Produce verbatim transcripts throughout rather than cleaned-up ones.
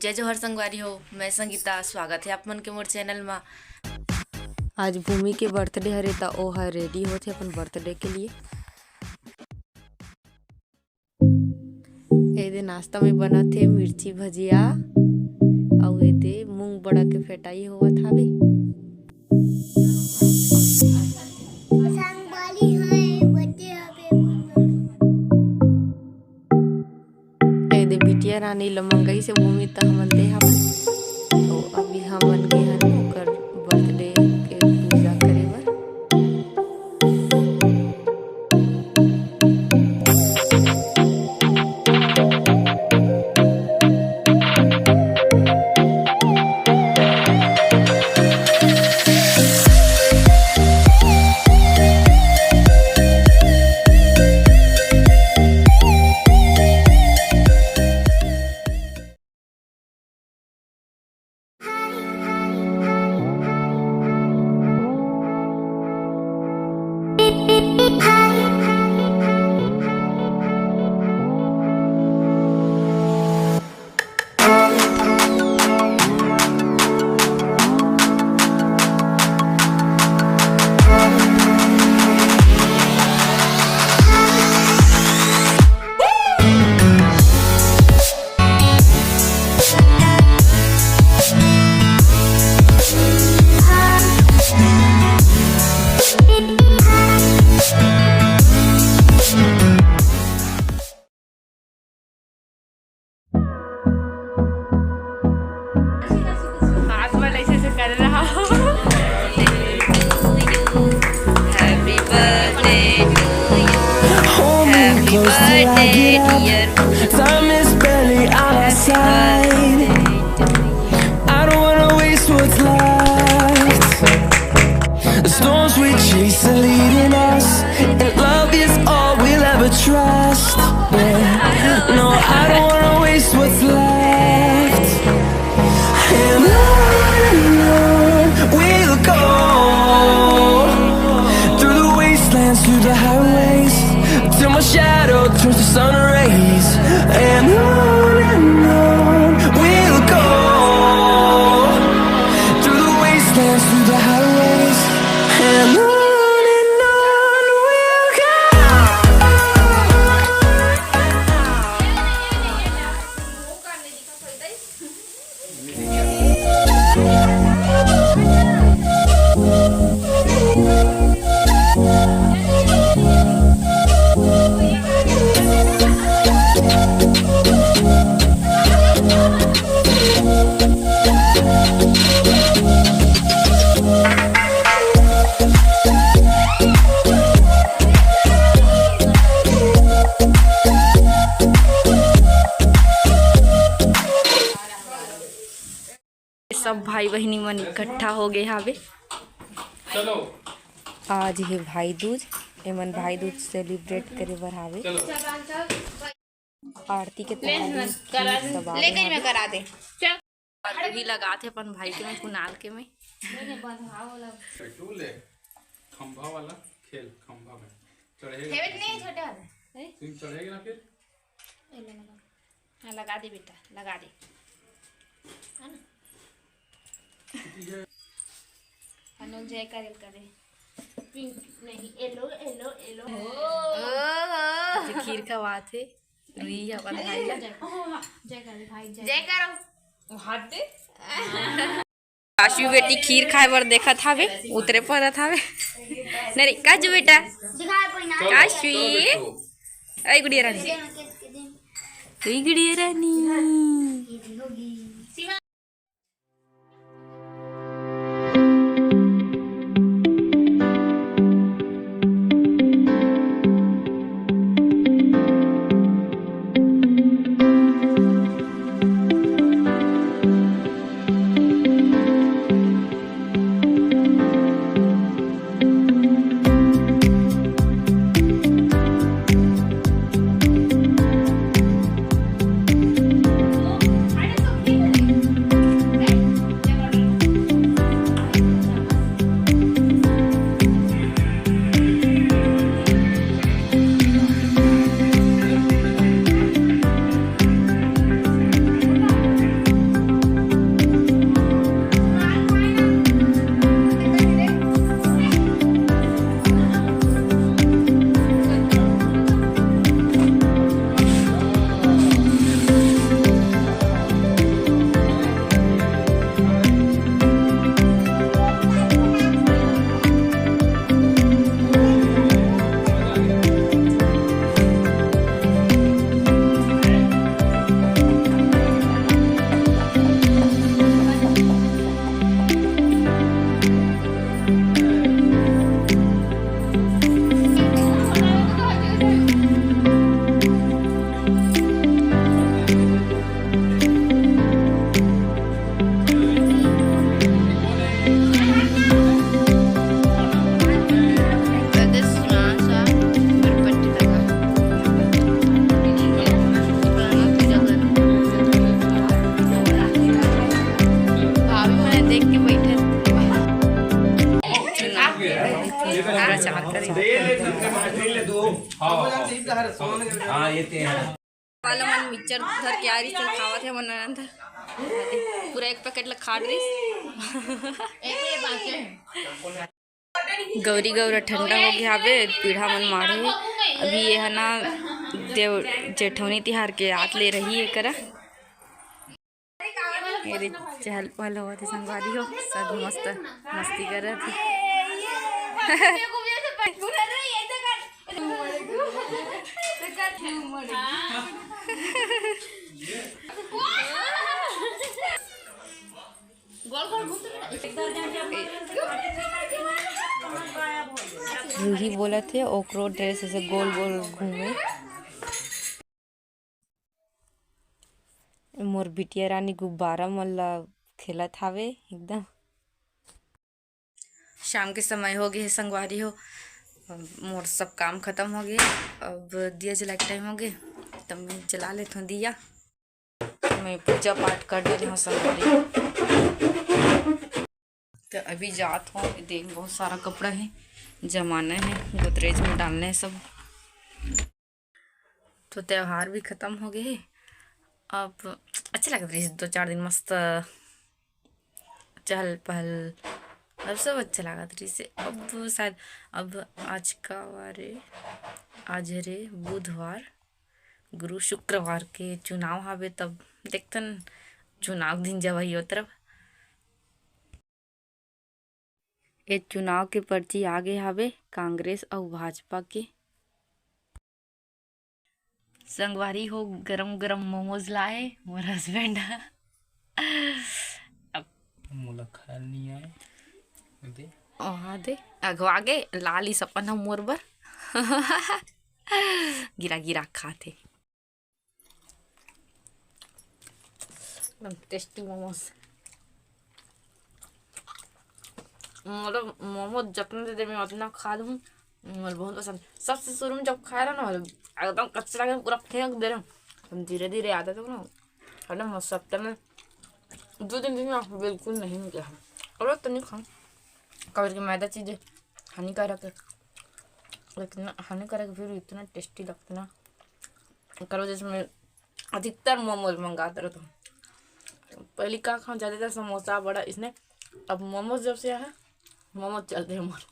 जय जोहार संगवारी हो, मैं संगीता, स्वागत है आप मन के मोर चैनल मा। आज भूमि के बर्थडे हरे, त ओ ह रेडी होथे अपन बर्थडे के लिए। एदे नाश्ता में बनत हे मिर्ची भजिया, अउ एदे मूंग बड़ा के फेटाई होवत हावे। संगवारी हो, बर्थडे हवे। एदे बिटिया रानी ल मंगई से भूमि त हमन दे हवन। तो अभी हमन गे हन ओकर बर्थडे के पूजा करे बर। हाथ वाला ऐसे ऐसे कर रहा हो। Happy birthday to you. Hold me close till I get up. Time is barely on our side. I don't wanna waste what's left. The storms we chase are leading us, and love is all we'll ever trust. Yeah. No, I don't wanna waste what's left. And on and on we'll go, through the wastelands, through the highways, till my shadow turns to sun rays. And on and on we'll go, through the wastelands, through the highways, and on and on we'll go. सब भाई बहिनी मन इकट्ठा हो गए हावे। चलो। आज हे भाई दूज, एमन भाई दूज सेलिब्रेट करे बर हावे। चलो। आरती के तैयारी, दीप दबावे हावे। करा दे। अभी लगात हे अपन भाई के में, कुणाल के में। टू ले, खंभा वाला खेल, खंभा में चढ़ेगा। फेवरेट नहीं है छोटे वाला। तुम चढ़ेगी ना फिर? हाँ, लगा दे बेटा, लगा दे। है ना? अनोल जय करे, करे। पिंक नहीं, येलो, येलो, येलो। ओहो। तो खीर खवात हे। रुई अपन भाई ला। जय करो भाई, जय। जय करो। वो हाथ दे। काशवी बेटी खीर खाए बर देखत हावे, उतरे पड़त हावे। नहीं रे, काजू बेटा। काशवी। ऐ गुड़िया रानी। ऐ गुड़िया रानी। हाँ, ये ते हैं। वाला मन मिक्सचर धर के आ रही, चल खावत हे मन आनंद। पूरा एक पैकेट ला खा रही। गौरी गौरा ठंडा हो गया हवे, पीढ़ा मन माढ़े। अभी ये है ना देव जेठौनी तिहार के याद ले रही है करा। ये रे चहल पहल होवत हे संगवारी हो, सब मस्त मस्ती करत हे। रूही बोलत हे, ओकरो ड्रेस ऐसे गोल गोल घूमे। मोर बिटिया रानी गुब्बारा मन ला खेलत हावे एकदम। शाम के समय हो गए हे संगवारी हो, मोर सब काम खत्म हो गए। अब दिया जला के टाइम हो गए, तब मैं जला लेत हूँ दिया। मैं पूजा पाठ कर डरे हूँ संगवारी। तो अभी जात हूँ, देख बहुत सारा कपड़ा है, जमाना है, गोदरेज में डालना है सब। तो त्योहार भी खत्म हो गए हे। अब अच्छा लगत रहिस दो चार दिन मस्त चहल पहल, अब सब अच्छा लागत रहिस। अब शायद अब आज का वार ए, आज हरे बुधवार, गुरु शुक्रवार के चुनाव हावे, तब देखथन चुनाव दिन जब आही ओ तरफ। ए चुनाव के पर्ची आगे हावे कांग्रेस अउ भाजपा के। संगवारी हो, गरम गरम मोमोज लाए मोर हस्बैंड ह। अब मोला खायल नहीं आए। दे। ओहा दे, अघवा गे, लाली सपन ह मोर बर। गिरा गिरा खाथे। एकदम टेस्टी मोमोज। मतलब मोमोज जितना दे दे, मैं उतना खा लूँ। मोला बहुत पसंद। सबसे शुरू में जब खाए रहा ना, एकदम कच्चा लगे, पूरा फेंक दे रहा। हम धीरे धीरे आदत हो ना, एकदम सप्ताह में दो तीन दिन में बिल्कुल नहीं निकला। और तो नहीं खाऊँ, कबर के मैदा चीज़ें हानिकारक है, लेकिन हानिकारक फिर भी इतना टेस्टी लगता ना। करो जैसे मैं अधिकतर मोमोज मंगाते रहता हूँ। पहले का खाऊँ, ज़्यादातर समोसा, बड़ा, इसने अब मोमोज जब से आया है, मोमोज चलते हैं मोर।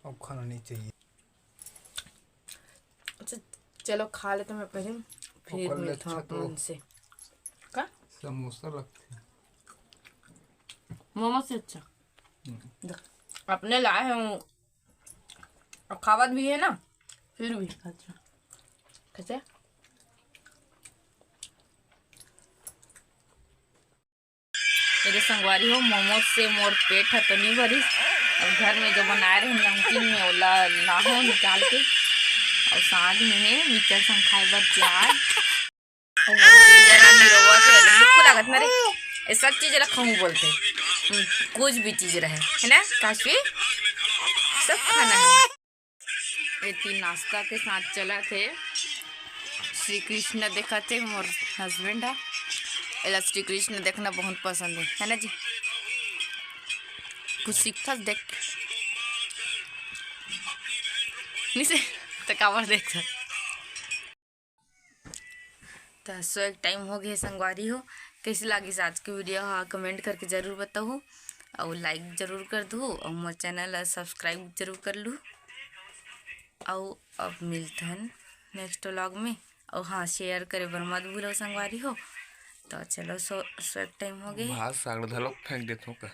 अब खाना नहीं चाहिए। अच्छा, चलो खा लेते हैं पहले, फिर ओकर ले मिलता अच्छा हूँ तो तुमसे। का? समोसा लगते हैं। मोमोज से अच्छा। हम्म। देख, अपने लाए हैं, अब खावत भी है ना, फिर भी अच्छा। कैसे? मेरे संगवारी हो, मोमोज से मोर पेट ह तो नहीं भरिस। अब घर में जो बनाए रहे नमकीन में, ओला लाहो निकाल के। और साँझ में हे मिक्सचर संग खाए बर प्याज। और मोर गुड़िया रानी रोवत हे, दुख लागत ना रे। ये सब चीज ला खाऊं बोलते। हम्म, कुछ भी चीज रहे, है ना काशवी? सब खाना है। एती नाश्ता के साथ चलत हे श्री कृष्ण देखत हे मोर हस्बैंड ह। एला श्री कृष्ण देखना बहुत पसंद है, है ना जी? कुछ सीखथस देख। निसे त काबर देखथस? त सो एक टाइम हो गए संगवारी हो, कैसे लागिस आज के वीडियो हा कमेंट करके जरूर बताहू, और लाइक जरूर कर दू, और मोर चैनल ला सब्सक्राइब जरूर कर लू, और अब मिलथन नेक्स्ट व्लॉग में। और हाँ, शेयर करे बर मत भूलो संगवारी हो। तो चलो सो, सो एक टाइम हो गए। भात साग घलोक फेंक देथो का?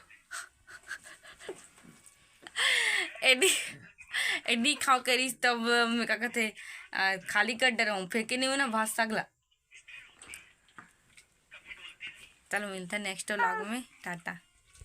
एडी, एडी खाओ करिस तब मैं का कहते, आ, खाली कर डरऊँ, फेंके नहीं हो ना भात साग ला। चलो मिलता है नेक्स्ट व्लॉग में, टाटा।